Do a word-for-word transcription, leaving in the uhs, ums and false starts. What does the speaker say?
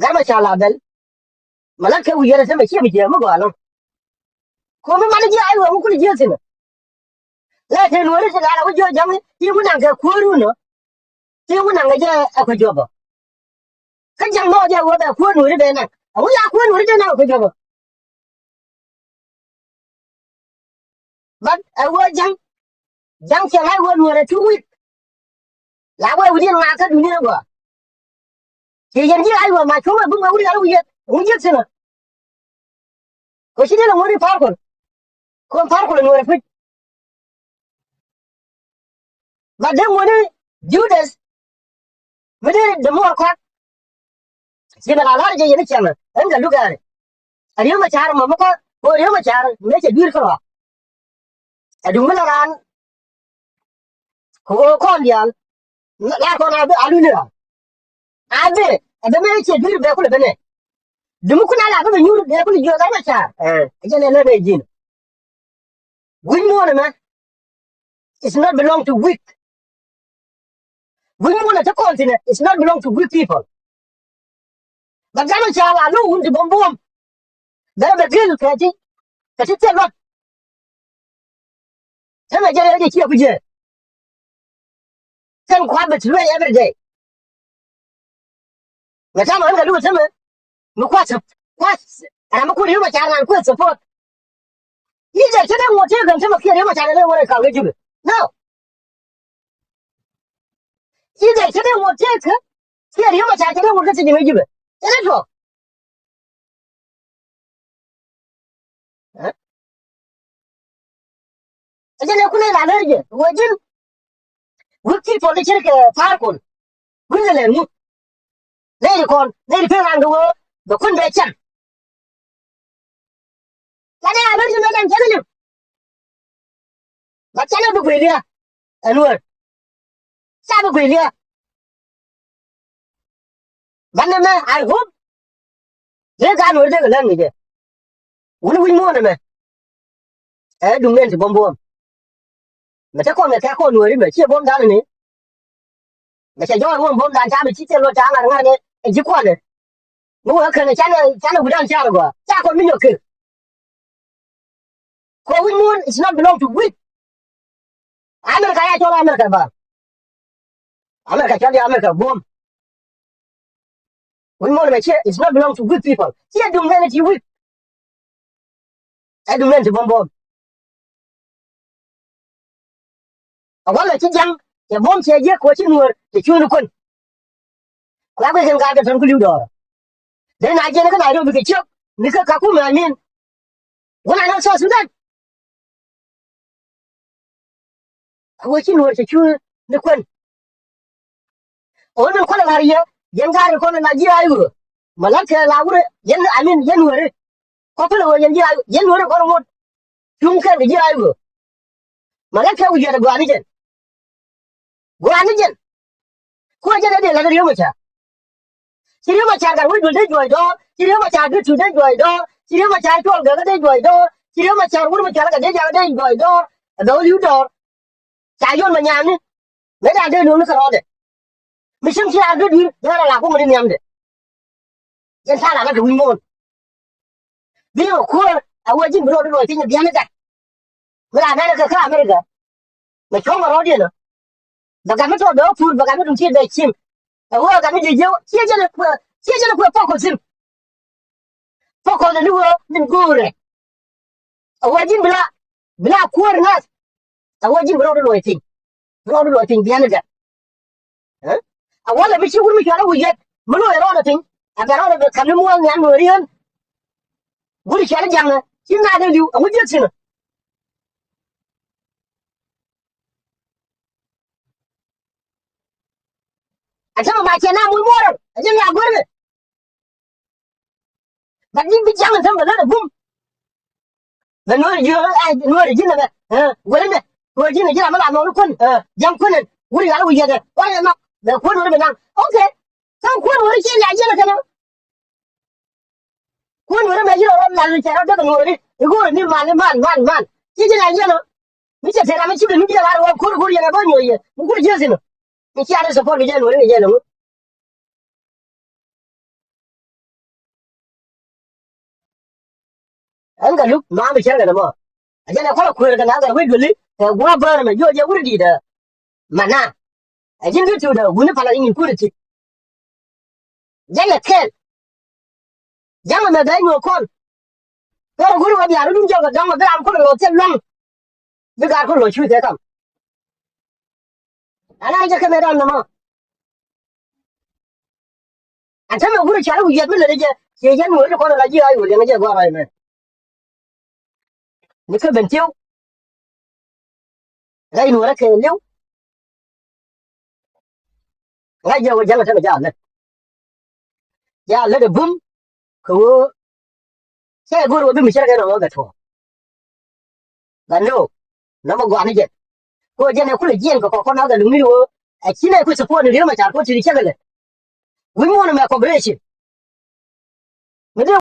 Gat Macar la bɛl. Mɛ la kɛ wi̱i̱ yɛn ɛ te mɛ ciɛ mi jiɛ mi gɔaa lɔŋ. Ko̱mi mani jiɛ ay wee mi kuli jiɛ thinɛ. La te nuɔri ti la la wä jiɔ jaŋ ti wä naŋ kɛ kuäär wun nɔ. Ti wä naŋ kɛ jɛ ɛ kɛ jɔbɔ. Kä jaŋ nɔ jɛ wä bɛ kuäär nuɔri bɛ naŋ a wä ya kuäär nuɔri te naŋ ɛ kɛ jɔbɔ. But ɛ wä jaŋ jaŋ cɛ ŋa̱c wä nuɔrɛ two week. La wee wi̱diɛn ŋa̱a̱ kä dunia gɔaa. Ci yɛn ji̱ ay wä ma cuŋ ɛ bum ɛ wi̱diɛn wi̱diɛn wi̱diɛn thinɛ. Kɛ ci dee lɛ ŋuɔ̱t i̱ pa̱a̱r kɔn. Kɔn pa̱a̱r kɔn lɛ nuɔrɛ pi̱c. But dee ŋuɔ̱t i̱ Judas. Mi dee dee muɔr kɔak. Ci bɛ la lar jɛ yɛn i̱ cɛŋ ɛn kɛ luk ɛɛri. A Riek Machar mɔ mi kɔak kɛ Riek Machar mëë cɛ dui̱r kärɔa. Ɛ duŋ mi la raan kɛ ɣöö kɔn diaal. Lar kɔn a bi a luni raan a bi a bi mëë cɛ dui̱r bɛ kulɛ bi nɛ. Duŋ mi kun a la bi bɛ nyuur bɛ kulɛ jiɔth Riek Machar. Ɛ jɛn ɛ lät ɛ ji̱n. Wi̱c muɔ̱ɔ̱n ɛmɛ is not belong to weak. Wi̱c muɔ̱ɔ̱n ɛ te kɔn thi̱n ɛ is not belong to weak people. Bɛ Gat Macar la lo̱k wun ti buɔ̱m buɔ̱m. Bɛ rɛ bɛ gil kɛ ti kɛ ti thil luɔt. Te mɛ jɛ rɛ jɛ ciɛ ku jɛ. Kɛn kua̱r bɛ ti luɛc every day. Mɛ tamɛ ɣän kɛ lukɛ tämɛ mi kua̱r thop kua̱r. Ram mi kua̱r Riek Machar ran kua̱r support. I̱ jɛ cä dee ŋuɔ̱t tëëk kɛn tämɛ kiɛ Riek Machar ɛ lɛ wä rɛ ka̱n kɛ Jubɛ. No. I̱ jɛ cä dee ŋuɔ̱t tëëk kɛ kiɛ Riek Machar cä dee ŋuɔ̱t kä thiec kɛ Jubɛ. Cä dee tuɔɔk. Ɛ jɛn ɛ kun ɛ la lär jɛ wee ji̱n. Wi̱i̱ people i̱ ce̱tkɛ pa̱a̱r kun wi̱i̱ lɛ lɛn ŋut. Nɛy ti kɔn nɛy ti pen raan kɛ wee bɛ kun bɛ cɛm. Canɛ a lär jɛ mɛ jɛn cɛn li̱w. Ba canɛ bi gui̱i̱ lia̱a̱ ɛ nuäär. Ca bi guic lia̱a̱. Banɛ mɛ I hope. Dee ka nuɔ̱ɔ̱ri dee kɛ län kɛ jɛ. Wuni wi̱c muɔ̱ɔ̱n ɛmɛ. Ɛ duŋ nɛn ti buɔ̱m buɔ̱ɔ̱m. Mɛ te kɔn kɛ kɛ kɔn nuɔ̱ɔ̱ri mɛ ciɛ buɔ̱m dan ni. Mɛ cɛ jɔɔr ŋuɔ̱m buɔ̱m dan ca mɛ ci thil luɔt ca ŋa̱r ŋa̱r ni ɛ ji̱ kuɔnɛ. Mi wee kɛn canɛ canɛ wi̱dan car gɔaa ca kɔn mi nyɔk kir. Kɛ wi̱c muɔ̱ɔ̱n is not belong to wi̱c. America ya cɔl America ba. America cɔl ya America buɔ̱m. Wi̱c muɔ̱ɔ̱n mɛ ciɛ is not belong to wi̱c people. Ciɛ duŋ nɛn ti wi̱c. Ɛ duŋ nɛn ti buɔ̱m buɔ̱m. A walɛ ci jaŋ cɛ buɔ̱m cɛ jiɛ kɛ wä ci nuɔ̱ɔ̱r cɛ cuuni kuän. Kua guic kɛn gaat kɛ tɔn ku li̱w dɔɔrä. Dee na jiɛn kä Nairobi kɛ ciök ni kä Kakuma I mean. Wun a nɔ South Sudan. A wee ci nuɔ̱ɔ̱r cɛ cu ni kuän. Ɣän min kuäl lar yɛ yɛn gaat kɔn la ji̱ ay wee. Ma lat kɛ la wurɛ yɛn I mean yɛn weri. Kɔ pälɛ wee yɛn ji̱ ay yɛn weri kɔn ŋot. Cuŋ kɛn kɛ ji̱ ay wee. Ma lat kɛ wi̱i̱ yɛn a gɔaa ni jɛn. Gua̱a̱r ni jɛn. Kuɛ jɛn ɛ dee la̱t Riek Machar. Ci Riek Machar gat wec duel dee juɔc dɔɔr. Ci Riek Machar dee tuut dee juɔc dɔɔr. Ci Riek Machar cuɔl gɛk dee juɔc dɔɔr. Ci Riek Machar wur mi cual kɛ dee jakä dee juɔc dɔɔr. Ɛ bɛ wä li̱w dɔɔr. Ca yɔn ma nyaani. Mëë ca dee luɔ̱ŋ ni kärɔɔdɛ. Mi cäŋ ci a dee dui̱r dee rɔ la kumɛ ni nhiamdɛ. Yɛn tha̱a̱ŋ la kä kɛ wi̱i̱ muɔ̱ɔ̱n. Bi ɣä kuäär a wee ji̱n bi rɔɔdu luɔc piny biani gat. Mi la nɛn kɛ kä America. Mɛ cuɔ̱ŋ mɛ rɔɔdiɛn ɔ. Bɛ gat mi tɔɔdɛ ɣä pur bɛ gat mi duŋ tiet bɛ cim. Ɛ ɣöö gat mi jiɛ jiɛ ciɛ jɛn ɛ kuɛ ciɛ jɛn ɛ kuɛ pɔk kɔ thi̱n. Pɔk kɔ thi̱n ni ɣöö min go̱o̱rɛ. A wee ji̱n bi la bi la kuäär nath. A wee ji̱n bi rɔɔdu luɔc piny. Bi rɔɔdu luɔc piny biani gat. Ɛ? A walɛ mi ci wur mi cual a wi̱i̱ yɛt mi lo̱c rɔɔdɛ piny. A bɛ rɔɔdɛ bɛ ka̱m ni muɔ̱ɔ̱n nhial nuɔ̱ɔ̱ri ɣän. Wur cual a jaŋɛ ci naath in li̱w a wi̱i̱ jiäk thi̱n. A tämɛ ma cɛ na muc muɔ̱ɔ̱r a jɛ mi a guäärkɛ. But ni bi jaŋ in tämɛ lät a gum. Bɛ nuɔ̱ɔ̱ri ji̱ ɛ nuɔ̱ɔ̱ri ji̱n ɛmɛ. Ɛ wälä nɛ nuɔ̱ɔ̱ri ji̱n ɛ ji̱n ɛ mi la nuɔ̱ɔ̱ri kuän. Ɛ jaŋ kuän ɛn wur yal wi̱i̱ yɛt ɛ wä yɛ nhɔk bɛ kuän wälä bɛ naŋ. Okay. Kä kuän wälä ci la jiɛn ɛ kɛn ɛ. Kuän wälä mɛ ji̱n ɛ rɔ la cɛ rɔ däk ɛ nuɔ̱ɔ̱ri i̱ go̱o̱rɛ ni man man man man. Ci ji̱n ɛ jiɛn ɛ mi cɛ tëë ram mi ci kɛ mi jiɛn ɛ lar wä ko̱r ko̱r yɛn ɛ bä nyuɔ̱c yɛ mi kuän ji̱n thi̱n ɛ. Mi ci a rɔ support kɛ jɛ nuɔ̱ɔ̱ri kɛ jɛ nɛ ŋu. Ɛn kɛ luk maam i̱ cär kɛ nɔmɔ. Ɛ jɛn ɛ kɔlɛ kuëër kɛ na kɛ wec duëli kɛ gua̱a̱ bäär ɛmɛ jiɔ jɛ wut i̱ di̱i̱t ɛ. Mana. Ɛ ji̱n kä ti̱wdɛ wuni palä i̱ nyin kuut i̱ ti. Jɛn ɛ kɛɛl. Ja̱ŋ ɛmɛ bɛ nyuɔk kɔn. Kɛ rɔ go̱ri wä diaal rɔ dun jɔk kɛ dɔ̱ŋ ɛ bi ram kɔn ɛ lɔ thil lua̱ŋ. Bi gaat kɔn lɔ cuuth ɛ kam. Ala jɛ kɛ mɛ dan nɔmɔ. An tämɛ wurɛ car wi̱i̱ yɛt mi lät jɛ ciɛ jɛ nuɔ̱ɔ̱ri kɔn ala ji̱ ay wä liɛŋ jɛ gua̱a̱r ay mɛ. Ni kä ben tiw. Rɛy nuɔ̱ɔ̱rä kɛ liw. Ŋa̱c jɛ wä ja̱ŋ tämɛ jɛ a lät. Jɛ a lät ɛ bum kɛ wä. Cɛ go̱r wä bi mi cɛ kɛ nɔmɔ bɛ tuɔɔk. But no, nɔmɔ gua̱a̱ni jɛ. Ko jɛn ɛ kulɛ jiɛn kɛ kɔkɔ na kɛ luŋni wä. Ɛ ci nɛ ku support ni riek ma car ko ti ri cɛ kɛ lɛ. Wi̱c muɔ̱ɔ̱n mɛ cooperation. Mi dee